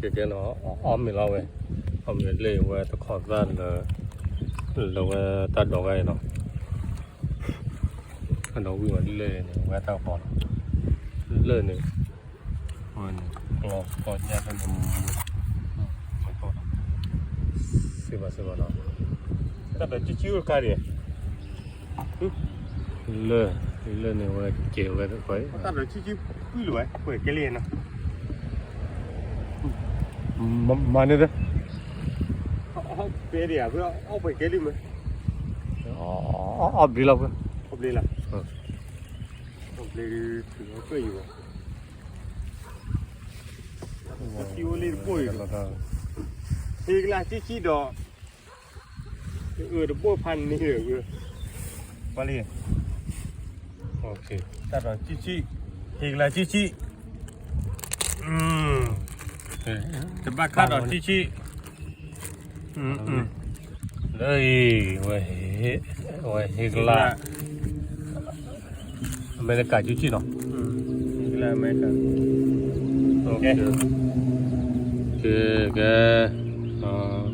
ကဲကဲနီၤ, အီၣ်မ့ၤလီၤဝဲ, အီၣ်မ့ၤလၢဝဲတခီသၣ်လၢ လၢဝဲတၢ်ဒိးဂၤအံၤနီၤ, တၢ်ဒိးဝံၣ်ဝဲလၢန့ၣ် ဝဲတၢ်ကပီၤလီၤ, လၢန့ၣ် ဝဲန့ၣ် ကျီကျီညါလၢန့ၣ် စ့ၢ်ဘၣ်စ့ၢ်ဘၣ်နီၤ, တၢ်ဒိးကံကံအိၣ်တခါဒံး လၢ လၢန့ၣ်ဝဲကဲဝဲတခီ, တၢ်ဒိးကံကံကွံာ်လီၤဝဲ ကွဲးကဲလံနီၤ, မၤန့ၢ်သ့, အီၣ်ဘျ့လီၤဖု, အီၣ်ဘျ့လီၤ, အီၣ်ဘျ့ ထံအိၣ်လံတဘိၣ်အံၤ, ဟ့ကလါကံကံဒီး အၢတဘိၣ်ဖးန့ၣ်, ပှၤလံ, တၢ်ဒိးကံကံ, ဟ့ကလါကံကံ, တဘၣ်ခးဒီးကံကံ, လၢအံၤ ဝဲဟ့ကလါ အမဲရကၤကံကံနီၤ, ကဲ ကဲ ကဲ,